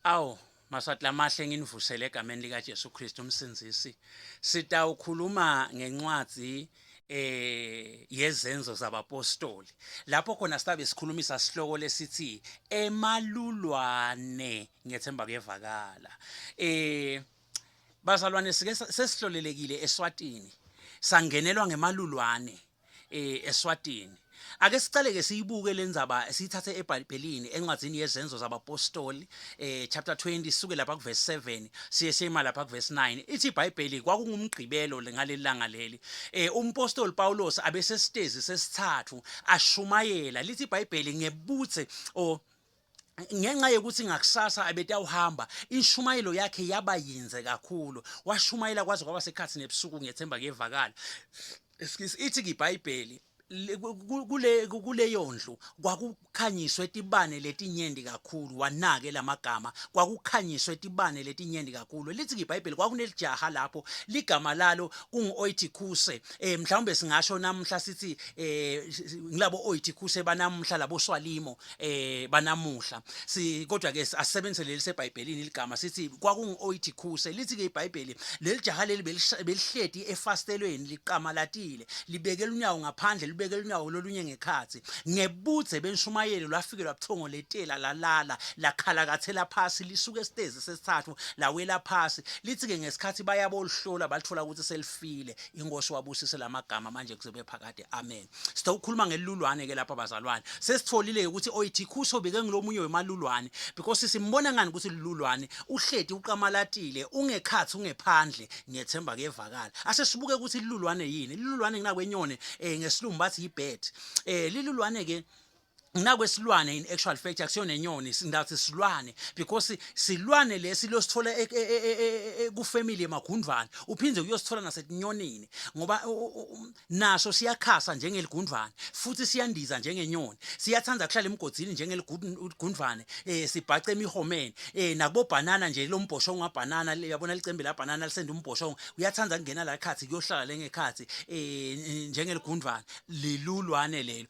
Awu Maswati lamahle nginivusele egameni lika Jesu Kristu umsindzisi. Sitawukhuluma ngencwadzi eh yezenzo zabapostoli. Lapho khona sitabe sikhulumisa sihloko lesithi emalulwane ngiyethemba kuyevakala. Eh bazalwane sike sesihlolelekile eSwatini sangenelwa ngemalulwane eh eSwatini. Ake sicale ke siyibuke lendzaba siyithathe eBhayibhelini encwadzini yezenzo zabapostoli eh chapter 20 sisuke lapha kuverse 7 siye siyema lapha kuverse 9. Ithi iBhayibheli kwakungumgqibelo ngaleli langa leli. Eh umpostoli Paulos abesesitezi sesithathu ashumayela lithi iBhayibheli ngebuthe o ngenxa yokuthi ngakusasa abetawuhamba inshumayelo yakhe yaba yinze kakhulu washumayela kwaze kwaba sekhathi nebusuku ngiyethemba kuyevakala excuse ithi iBhayibheli kule kuleyo ndlu kwakukhanyiswe tibane letinyenti kakhulu wanake lamagama kwakukhanyiswe tibane letinyenti kakhulu lithi iBhayibheli kwakunelijaha lapho ligama lalo kungu-Oitikhuse eh mhlawumbe singasho namuhla sithi eh ngilabo Oitikhuse banamuhla labo Swalimo eh banamuhla si kodwa ke asebenzise leli seBhayibhelini ligama sithi kwakungu-Oitikhuse lithi ke iBhayibheli leli jaha leli belihleti efastelweni liqamalatile libekela unyawo ngaphandle libekela unyawo lolunye ngekhathi ngebudze benshumayelo lwafike lwabuthongo letela lalala lakhalakathela phasi lisuke esitezi sesithathu lawela phasi lithi ke ngesikhathi bayabolihlola balithola ukuthi selifile inkosi wabusise lamagama manje kuze phakade amen Sitawukhuluma ngelulwane ke lapha bazalwane. Sesitholile ukuthi Oyithikhuso beke ngilomunye wemalulwane because simbona ngani ukuthi lulwane uhleti uqamalatile ungekhathi ungephandle ngiyethemba kuyevakala. Ase sibuke ukuthi lulwane yini. Lulwane nginakwenyone eh ngesilungu bathi yibird. Eh lilulwane ke nginakwesilwane in actual fact akusiyona nenyoni singathi silwane because silwane lesi losithola e, e, e, ku family emagundvane uphinde uyosithola nasetinyonini ngoba naso siyakhasa njengeligundvane futhi siyandiza njengenyoni siyathanda kuhlala emgodzini njengeligundvane eh sibhace emihomeni eh nakubo banana nje lo mbhoshongo wabhanana yabona licembe la banana lisenda umbhoshongo uyathanda kungena la khathi kuyohlala lengekhathi eh njengeligundvane lilulwane lelo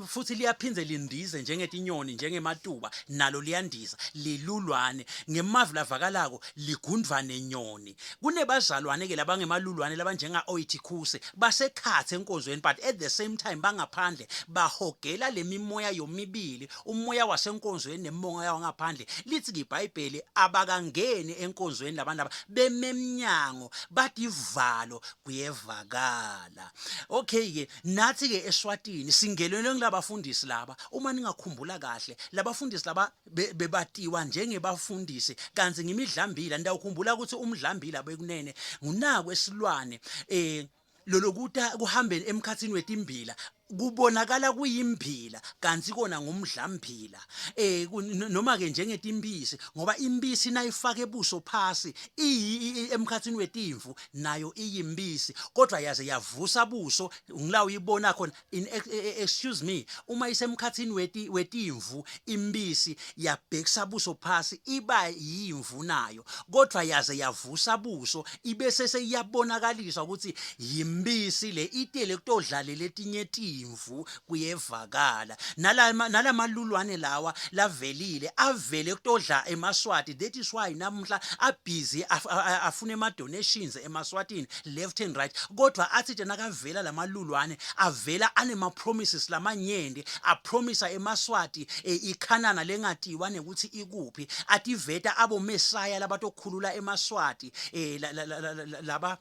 futhi liyaphinde lindize njengetinyoni njengematuba nalo liyandiza lilulwane ngemavi lavakalako ligundvane nyoni kunebazalwane ke labangemalulwane labanjenga Oitikhuse basekhathe enkonzweni but at the same time bangaphandle bahogela lemimoya yomibili umoya wasenkonzweni nemoya wangaphandle lithi iBhayibheli abakangeni enkonzweni labantu laba bememnyango badivalo kuyevakala okay ke nathi ke eSwatini singenelwe ngilabafundisi laba uma ningakhumbula kahle labafundisi laba bebatiwa njengebafundisi kanti ngimidlambila ndawukhumbula ukuthi umdlambila bekunene ngunako esilwane eh lolokuta kuhambeni emkhathini wetimbila kubonakala kuyimbila kanti kona ngumdlambila eh noma ke njengetimpisi ngoba impisi nayifaka ebuso phasi emkhathini wetimvu nayo iyimpisi kodwa yaze yavusa buso ngila uyibona khona in e, e, excuse me uma isemkhathini weti wetimvu impisi yabhekisa buso phasi iba yimvu nayo kodwa yaze yavusa buso ibese seyiyabonakaliswa ukuthi yimpisi le itele kutodlalela etinye timvu kuyevakala nalamalulwane lawa lavelile avele kutodla emaswati that is why namuhla abhizi afuna ema donations emaswatini left and right kodwa athi nje nakavela lamalulwane avela anema promises lamanyenti apromisa emaswati e, ikhanana lengatiwa nekuthi ikuphi ativeta abo mesaya labatokhulula emaswati eh, laba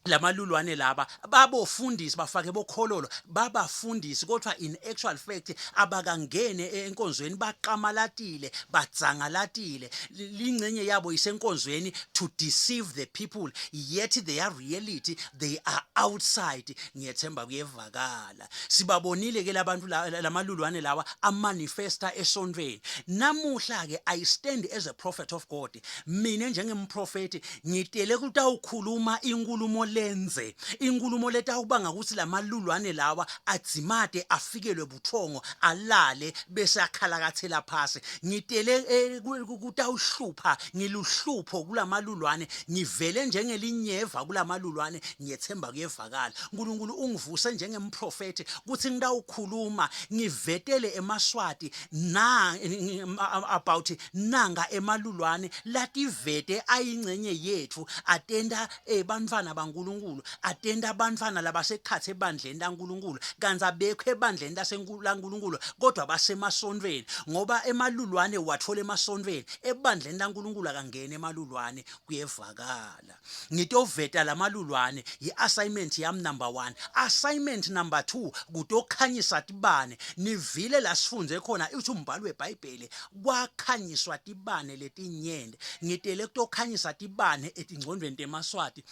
lamalulwane laba babofundisi bafake bokhololo babafundisi kodwa in actual fact abakangene enkonzweni baqamalatile badzangalatile lingcenye yabo isenkonzweni to deceive the people yet their reality they are outside ngiyethemba kuyevakala sibabonile ke labantu lamalulwane lawa amanifesta esontweni namuhla ke i stand as a prophet of God mina njengemprofeti ngitele kutawukhuluma inkulumo lenze inkulumo letawubanga ukuthi lamalulwane lawa adzimate afikelwe buthongo alale bese akhalakathela phasi ngitele eh, kutawuhlupha ngiluhlupho kulamalulwane ngivele njengelinyeva kulamalulwane ngiyethemba kuyevakala uNkulunkulu ungivuse njengemprofeti kuthi ngitawukhuluma ngivetele emaswati na about nanga emalulwane lativete ayingcenye yetfu atenta ebantfwana baNkulunkulu atenta abantfwana labasekhatsi ebandleni laNkulunkulu kantsi abekho ebandleni laNkulunkulu kodwa basemasontfweni ngoba emalulwane watfola emasontfweni ebandleni laNkulunkulu akangeni emalulwane kuyevakala ngitoveta lamalulwane yi-assignment yami number 1 assignment number 2 kutokhanyisa tibane nivile la sifundze khona uthi umbhalo weBhayibheli kwakhanyiswa tibane letinyenti ngitele kutokhanyisa tibane etingcondvweni temaswati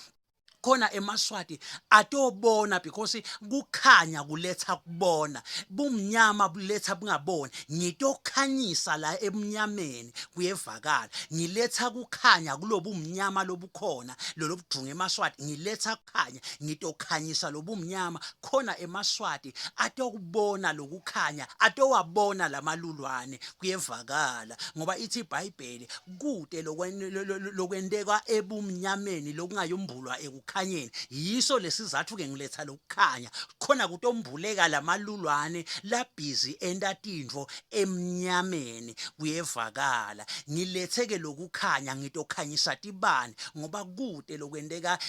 khona emaswati atobona because kukhanya kuletha kubona bumnyama buletha bungaboni ngitokhanyisa la emnyameni kuyevakala ngiletha kukhanya kulobumnyama lobukhona lolobudvunga emaswati ngiletha kukhanya ngitokhanyisa lobumnyama khona emaswati atokubona lokukhanya atowabona lamalulwane kuyevakala ngoba ithi iBhayibheli kute lokwenteka ebumnyameni lokungayombulwa ekukhanyeni yiso lesizathu ke ngiletha lokukhanya khona kutombuleka lamalulwane labhizi enta tintfo emnyameni kuyevakala ngiletheke lokukhanya ngitokhanyisa tibane ngoba kute lokwenteka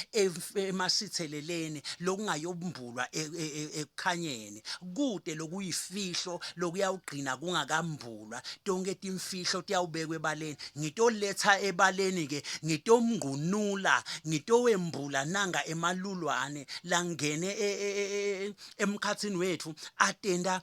emasitheleleni lokungayombulwa e, e, e, ekukhanyeni kute lokuyifihlo lokuyawugcina kungakambulwa tonke timfihlo tiyawubekwa ebaleni ngitoletha ebaleni ke ngitomngunula ngitowembula nanga emalulwane langene emkhatsini wethu atenda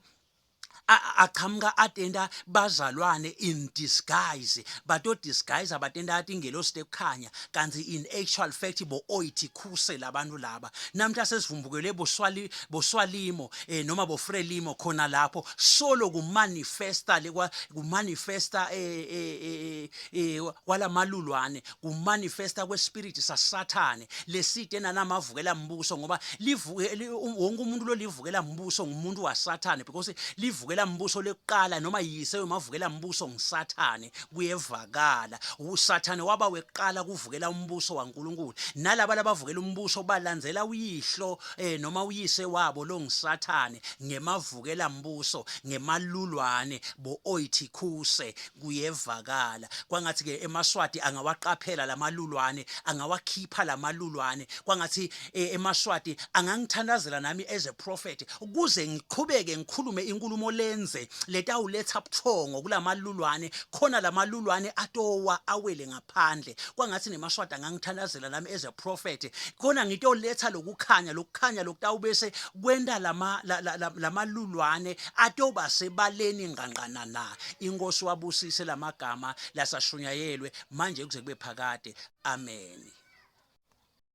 aqhamuka atenda bazalwane in disguise bato disguise abatenda atingelosi tekukhanya kanti in actual fact bo oyithi khuse labantu laba namhla sesivumbukele boswali boswalimo eh, noma bofrelimo khona lapho solo kumanifesta lekwa kumanifesta eh, eh, eh, eh, kwalamalulwane kumanifesta kwespirit sasathane lesite nanamavukela mbuso ngoba livuke um, wonke umuntu lolivukela mbuso ngumuntu wasathane because livukela mbuso lekuqala noma yise wemavukela mbuso ngisathane kuyevakala usathane waba wekuqala kuvukela umbuso waNkulunkulu nalaba labavukela umbuso balandzela uyihlo eh, noma uyise wabo longisathane ngemavukela mbuso ngemalulwane bo oithikuse kuyevakala kwangathi ke emaswati angawaqaphela lamalulwane angawakhipha lamalulwane kwangathi eh, emaswati angangithandazela nami as a prophet ukuze ngiqhubeke ngikhulume inkulumo lenze letawuletha buthongo kulamalulwane khona lamalulwane atowa awele ngaphandle kwangathi nemaswati angangithandazela nami as a prophet khona ngitoletha lokukhanya lokukhanya lokutawubese kwenta lama lamalulwane atoba sebaleni ngqangqana na inkosi wabusise lamagama lasashunyayelwe manje kuze kube phakade amen.